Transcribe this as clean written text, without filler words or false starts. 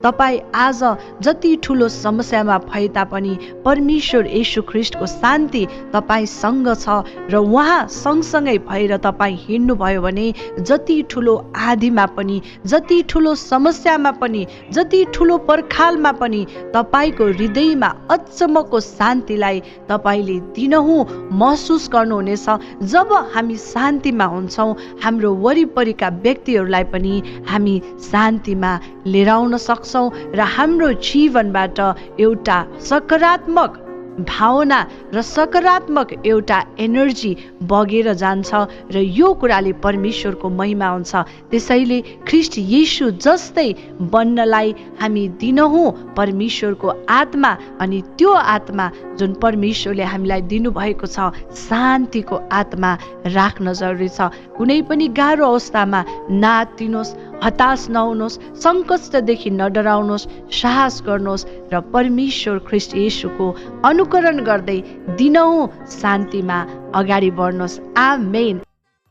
तपाईँ आज जति ठुलो समस्यामा भए तापनि परमेश्वर येशू ख्रीष्टको शान्ति तपाईँसँग छ र उहाँ सँगसँगै भएर तपाईँ हिँड्नुभयो भने जति ठुलो आँधीमा पनि, जति ठुलो समस्यामा पनि, जति ठुलो पर्खालमा पनि तपाईँको हृदयमा अचम्मको शान्तिलाई तपाईँले दिनहुँ महसुस गर्नुहुनेछ। जब हामी शान्तिमा हुन्छौँ, हाम्रो वरिपरिका व्यक्तिहरूलाई पनि हामी शान्तिमा लिएर आउन सक्छौँ र हाम्रो जीवनबाट एउटा सकारात्मक भावना र सकारात्मक एउटा एनर्जी बगेर जान्छ र यो कुराले परमेश्वरको महिमा हुन्छ। त्यसैले ख्रीष्ट येशू जस्तै बन्नलाई हामी दिनहुँ परमेश्वरको आत्मा, अनि त्यो आत्मा जुन परमेश्वरले हामीलाई दिनुभएको छ शान्तिको आत्मा राख्न जरुरी छ। कुनै पनि गाह्रो अवस्थामा नआत्तिनुहोस्, हताश नहुनुहोस्, सङ्कटदेखि नडराउनुहोस्, साहस गर्नुहोस् र परमेश्वर ख्रीष्ट येशूको अनुकरण गर्दै दिनहुँ शान्तिमा अगाडि बढ्नुहोस्। आमेन।